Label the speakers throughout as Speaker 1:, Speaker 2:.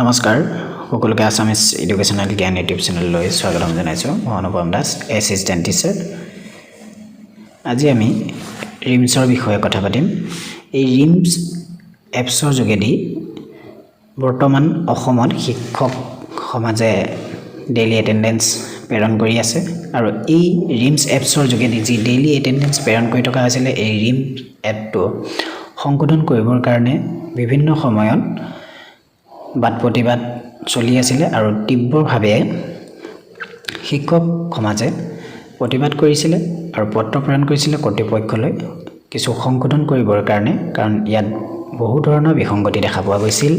Speaker 1: নমস্কাৰ সকলোকে, Assamese educational জ্ঞান ইউটিউব চেনেললৈ স্বাগতম জনাইছোঁ। মই অনুপম দাস, এছিষ্টেণ্ট টিচাৰ। আজি আমি ৰিমছৰ বিষয়ে কথা পাতিম। এই ৰিমছ এপছৰ যোগেদি বৰ্তমান অসমত শিক্ষক সমাজে ডেইলি এটেণ্ডেঞ্চ প্ৰেৰণ কৰি আছে আৰু এই ৰিমছ এপছৰ যোগেদি যি ডেইলি এটেণ্ডেঞ্চ প্ৰেৰণ কৰি থকা হৈছিলে, এই ৰিমছ এপটো সংশোধন কৰিবৰ কাৰণে বিভিন্ন সময়ত বাদ প্ৰতিবাদ চলি আছিলে আৰু তীব্ৰভাৱে শিক্ষক সমাজে প্ৰতিবাদ কৰিছিলে আৰু পত্ৰ প্ৰেৰণ কৰিছিলে কৰ্তৃপক্ষলৈ কিছু সংশোধন কৰিবৰ কাৰণে, কাৰণ ইয়াত বহু ধৰণৰ বিসংগতি দেখা পোৱা গৈছিল।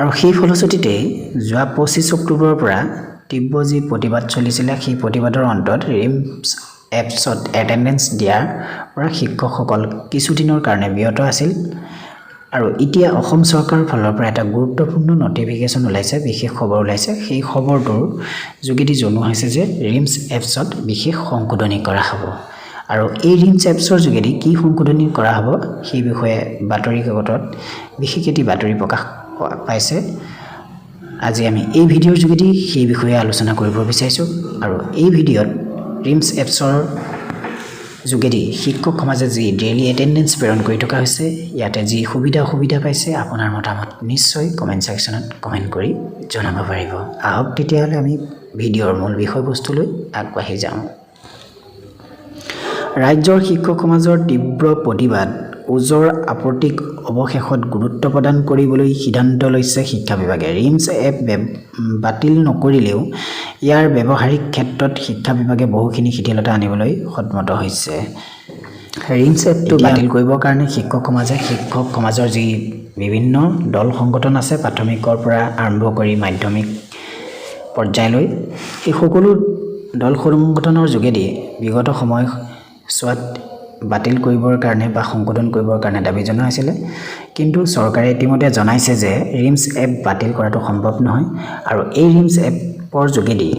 Speaker 1: আৰু সেই ফলশ্ৰুতিতেই যোৱা 25 অক্টোবৰৰ পৰা তীব্ৰ যি প্ৰতিবাদ চলিছিলে, সেই প্ৰতিবাদৰ অন্তত ৰিমছ এপছত এটেণ্ডেঞ্চ দিয়াৰ পৰা শিক্ষকসকল কিছুদিনৰ কাৰণে বিৰত আছিল। আৰু এতিয়া অসম চৰকাৰৰ ফালৰ পৰা এটা গুৰুত্বপূৰ্ণ নটিফিকেশ্যন ওলাইছে, বিশেষ খবৰ ওলাইছে। সেই খবৰটোৰ যোগেদি জনোৱা হৈছে যে ৰিমছ এপছত বিশেষ সংশোধনী কৰা হ'ব আৰু এই ৰিমছ এপছৰ যোগেদি কি সংশোধনী কৰা হ'ব, সেই বিষয়ে বাতৰি কাকতত বিশেষ এটি বাতৰি প্ৰকাশ পাইছে। আজি আমি এই ভিডিঅ'ৰ যোগেদি সেই বিষয়ে আলোচনা কৰিব বিচাৰিছোঁ। আৰু এই ভিডিঅ'ত ৰিমছ এপছৰ যোগেদি শিক্ষক সমাজে যি ডেইলি এটেণ্ডেঞ্চ প্ৰেৰণ কৰি থকা হৈছে, ইয়াতে যি সুবিধা অসুবিধা পাইছে, আপোনাৰ মতামত নিশ্চয় কমেণ্ট ছেকশ্যনত কমেণ্ট কৰি জনাব পাৰিব। আহক তেতিয়াহ'লে আমি ভিডিঅ'ৰ মূল বিষয়বস্তুলৈ আগবাঢ়ি যাওঁ। ৰাজ্যৰ শিক্ষক সমাজৰ তীব্ৰ প্ৰতিবাদ, ওজৰ আপত্তিক অৱশেষত গুৰুত্ব প্ৰদান কৰিবলৈ সিদ্ধান্ত লৈছে শিক্ষা বিভাগে। ৰিমছ এপ বাতিল নকৰিলেও ইয়াৰ ব্যৱহাৰিক ক্ষেত্ৰত শিক্ষা বিভাগে বহুখিনি শিথিলতা আনিবলৈ সন্মত হৈছে। ৰিমছ এপটো বাতিল কৰিবৰ কাৰণে শিক্ষক সমাজে, শিক্ষক সমাজৰ যি বিভিন্ন দল সংগঠন আছে, প্ৰাথমিকৰ পৰা আৰম্ভ কৰি মাধ্যমিক পৰ্যায়লৈ, সেই সকলো দল সংগঠনৰ যোগেদি বিগত সময়ছোৱাত বাতিল কৰিবৰ কাৰণে বা সংশোধন কৰিবৰ কাৰণে দাবী জনোৱা হৈছিলে। কিন্তু চৰকাৰে ইতিমধ্যে জনাইছে যে ৰিমছ এপ বাতিল কৰাটো সম্ভৱ নহয় আৰু এই ৰিমছ এপৰ যোগেদি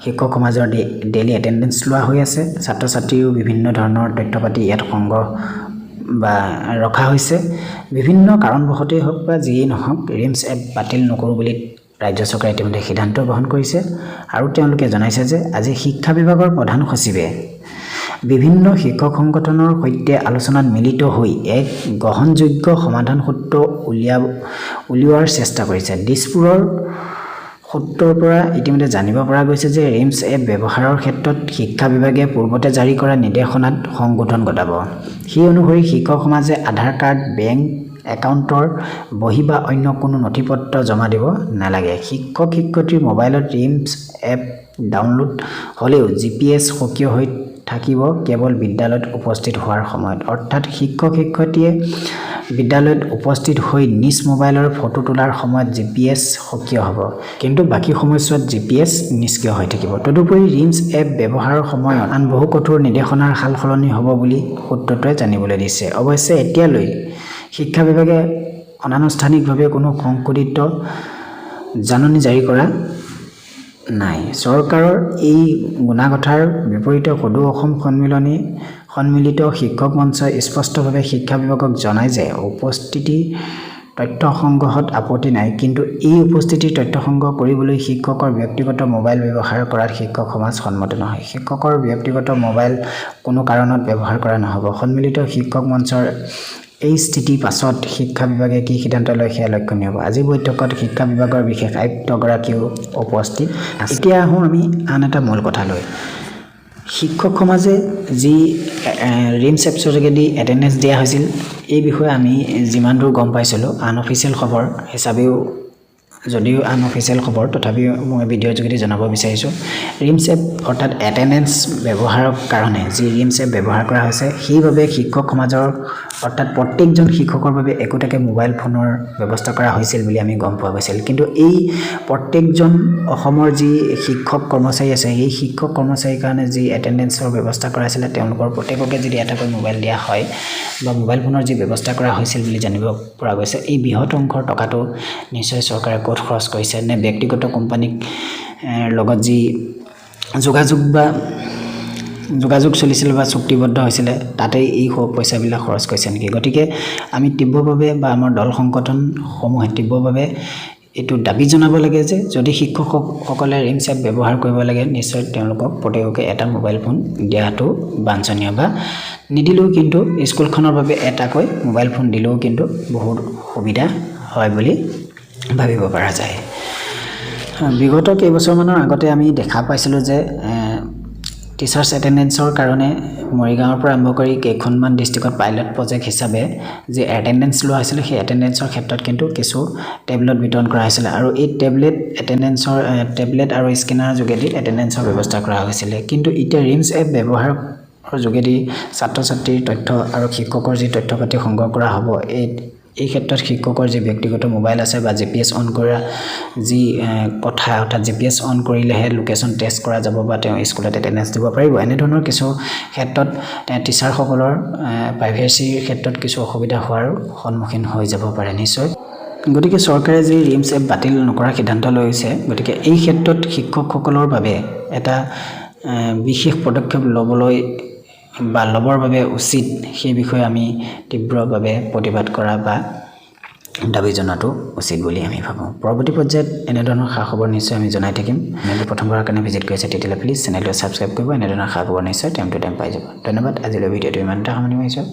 Speaker 1: শিক্ষক সমাজৰ ডেইলি এটেণ্ডেঞ্চ লোৱা হৈ আছে। ছাত্ৰ ছাত্ৰীও বিভিন্ন ধৰণৰ তথ্য পাতি ইয়াত সংগ্ৰহ বা ৰখা হৈছে। বিভিন্ন কাৰণবশতেই হওক বা যিয়েই নহওক, ৰিমছ এপ বাতিল নকৰোঁ বুলি ৰাজ্য চৰকাৰে ইতিমধ্যে সিদ্ধান্ত গ্ৰহণ কৰিছে। আৰু তেওঁলোকে জনাইছে যে আজি শিক্ষা বিভাগৰ প্ৰধান সচিবে বিভিন্ন শিক্ষক সংগঠনৰ সৈতে আলোচনাত মিলিত হৈ এক গ্ৰহণযোগ্য সমাধান সূত্ৰ উলিওৱাৰ চেষ্টা কৰিছে। দিছপুৰৰ সূত্ৰৰ পৰা ইতিমধ্যে জানিব পৰা গৈছে যে ৰিমছ এপ ব্যৱহাৰৰ ক্ষেত্ৰত শিক্ষা বিভাগে পূৰ্বতে জাৰি কৰা নিৰ্দেশনাত সংশোধন ঘটাব। সেই অনুসৰি শিক্ষক সমাজে আধাৰ কাৰ্ড, বেংক একাউণ্টৰ বহী বা অন্য কোনো নথি পত্ৰ জমা দিব নালাগে। শিক্ষক শিক্ষয়িত্ৰীৰ মোবাইলত ৰিমছ এপ ডাউনলোড হ'লেও জিপিএছ সক্ৰিয় হৈ থাকিব কেৱল বিদ্যালয়ত উপস্থিত হোৱাৰ সময়ত। অৰ্থাৎ শিক্ষক শিক্ষয়িত্ৰীয়ে বিদ্যালয়ত উপস্থিত হৈ নিজ মোবাইলৰ ফটো তোলাৰ সময়ত জিপিএছ সক্ৰিয় হ'ব, কিন্তু বাকী সময়ছোৱাত জিপিএছ নিষ্ক্ৰিয় হৈ থাকিব। তদুপৰি ৰিমছ এপ ব্যৱহাৰৰ সময়ত আন বহু কঠোৰ নিৰ্দেশনাৰ সাল সলনি হ'ব বুলি সূত্ৰটোৱে জানিবলৈ দিছে। অৱশ্যে এতিয়ালৈ শিক্ষা বিভাগে অনানুষ্ঠানিকভাৱে কোনো সংশোধিত জাননী জাৰি কৰা নাই। চৰকাৰৰ এই গুণাগঁথাৰ বিপৰীতে সদৌ অসম সন্মিলিত শিক্ষক মঞ্চই স্পষ্টভাৱে শিক্ষা বিভাগক জনায় যে উপস্থিতি তথ্য সংগ্ৰহত আপত্তি নাই, কিন্তু এই উপস্থিতিৰ তথ্য সংগ্ৰহ কৰিবলৈ শিক্ষকৰ ব্যক্তিগত মোবাইল ব্যৱহাৰ কৰাত শিক্ষক সমাজ সন্মত নহয়। শিক্ষকৰ ব্যক্তিগত মোবাইল কোনো কাৰণত ব্যৱহাৰ কৰা নহ'ব। সন্মিলিত শিক্ষক মঞ্চৰ এই স্থিতিৰ পাছত শিক্ষা বিভাগে কি সিদ্ধান্ত লয়, সেয়া লক্ষণীয় হ'ব। আজিৰ বৈঠকত শিক্ষা বিভাগৰ বিশেষ আয়ুক্তগৰাকীও উপস্থিত আছে। এতিয়া আহোঁ আমি আন এটা মূল কথালৈ। শিক্ষক সমাজে যি ৰিমছ এপছৰ যোগেদি এটেণ্ডেঞ্চ দিয়া হৈছিল, এই বিষয়ে আমি যিমান দূৰ গম পাইছিলোঁ, আনঅফিচিয়েল খবৰ হিচাপেও, যদিও আনঅফিচিয়েল খবৰ, তথাপিও মই ভিডিঅ'ৰ যোগেদি জনাব বিচাৰিছোঁ। ৰিমছ এপ অৰ্থাৎ এটেণ্ডেঞ্চ ব্যৱহাৰৰ কাৰণে যি ৰিমছ এপ ব্যৱহাৰ কৰা হৈছে, সেইবাবে শিক্ষক সমাজৰ, অৰ্থাৎ প্ৰত্যেকজন শিক্ষকৰ বাবে একোটাকৈ মোবাইল ফোনৰ ব্যৱস্থা কৰা হৈছিল বুলি আমি গম পোৱা গৈছিল। কিন্তু এই প্ৰত্যেকজন অসমৰ যি শিক্ষক কৰ্মচাৰী আছে, সেই শিক্ষক কৰ্মচাৰীৰ কাৰণে যি এটেণ্ডেঞ্চৰ ব্যৱস্থা কৰা হৈছিলে, তেওঁলোকৰ প্ৰত্যেককে যদি এটাকৈ মোবাইল দিয়া হয় বা মোবাইল ফোনৰ যি ব্যৱস্থা কৰা হৈছিল বুলি জানিব পৰা গৈছে, এই বৃহৎ অংকৰ টকাটো নিশ্চয় চৰকাৰে ক'ত খৰচ কৰিছে নে ব্যক্তিগত কোম্পানীক লগত যি যোগাযোগ বা যোগাযোগ চলিছিলে বা চুক্তিবদ্ধ হৈছিলে, তাতেই এই পইচাবিলাক খৰচ কৰিছে নেকি? গতিকে আমি তীব্ৰভাৱে বা আমাৰ দল সংগঠনসমূহে তীব্ৰভাৱে এইটো দাবী জনাব লাগে যে যদি শিক্ষকসকলে ৰিমছ এপ ব্যৱহাৰ কৰিব লাগে, নিশ্চয় তেওঁলোকক প্ৰত্যেককে এটা মোবাইল ফোন দিয়াটো বাঞ্ছনীয় বা নিদিলেও কিন্তু স্কুলখনৰ বাবে এটাকৈ মোবাইল ফোন দিলেও কিন্তু বহুত সুবিধা হয় বুলি ভাবিব পৰা যায়। বিগত কেইবছৰমানৰ আগতে আমি দেখা পাইছিলোঁ যে টিচাৰ্ছ এটেণ্ডেঞ্চৰ কাৰণে মৰিগাঁৱৰ পৰা আৰম্ভ কৰি কেইখনমান ডিষ্ট্ৰিক্টত পাইলট প্ৰজেক্ট হিচাপে যি এটেণ্ডেঞ্চ লোৱা হৈছিলে, সেই এটেণ্ডেঞ্চৰ ক্ষেত্ৰত কিন্তু কিছু টেবলেট বিতৰণ কৰা হৈছিলে আৰু এই টেবলেট এটেণ্ডেঞ্চৰ টেবলেট আৰু স্কেনাৰৰ যোগেদি এটেণ্ডেঞ্চৰ ব্যৱস্থা কৰা হৈছিলে। কিন্তু এতিয়া ৰিমছ এপ ব্যৱহাৰৰ যোগেদি ছাত্ৰ ছাত্ৰীৰ তথ্য আৰু শিক্ষকৰ যি তথ্য পাতি সংগ্ৰহ কৰা হ'ব, এই ক্ষেত্ৰত শিক্ষকৰ যি ব্যক্তিগত মোবাইল আছে বা জিপিএছ অন কৰা যি কথা, অৰ্থাৎ জিপিএছ অন কৰিলেহে লোকেশ্যন ট্ৰেচ কৰা যাব বা তেওঁ স্কুলত এটেণ্ডেঞ্চ দিব পাৰিব, এনেধৰণৰ কিছু ক্ষেত্ৰত টিচাৰসকলৰ প্ৰাইভেচিৰ ক্ষেত্ৰত কিছু অসুবিধা হোৱাৰ সন্মুখীন হৈ যাব পাৰে নিশ্চয়। গতিকে চৰকাৰে যি ৰিমছ এপ বাতিল নকৰাৰ সিদ্ধান্ত লৈছে, গতিকে এই ক্ষেত্ৰত শিক্ষকসকলৰ বাবে এটা বিশেষ পদক্ষেপ ল'বলৈ বা ল'বৰ বাবে উচিত। সেই বিষয়ে আমি তীব্ৰভাৱে প্ৰতিবাদ কৰা বা দাবী জনোৱাটো উচিত বুলি আমি ভাবোঁ। পৰৱৰ্তী পৰ্যায়ত এনেধৰণৰ খা খবৰ নিশ্চয় আমি জনাই থাকিম। চেনেলটো প্ৰথমবাৰৰ কাৰণে ভিজিট কৰিছে, তেতিয়াহ'লে প্লিজ চেনেলটো ছাবস্ক্ৰাইব কৰিব। এনেধৰণৰ খা খবৰ নিশ্চয় টাইম টু টাইম পাই যাব। ধন্যবাদ। আজিলৈ ভিডিঅ'টো ইমানতে সামৰণি মাৰিছোঁ।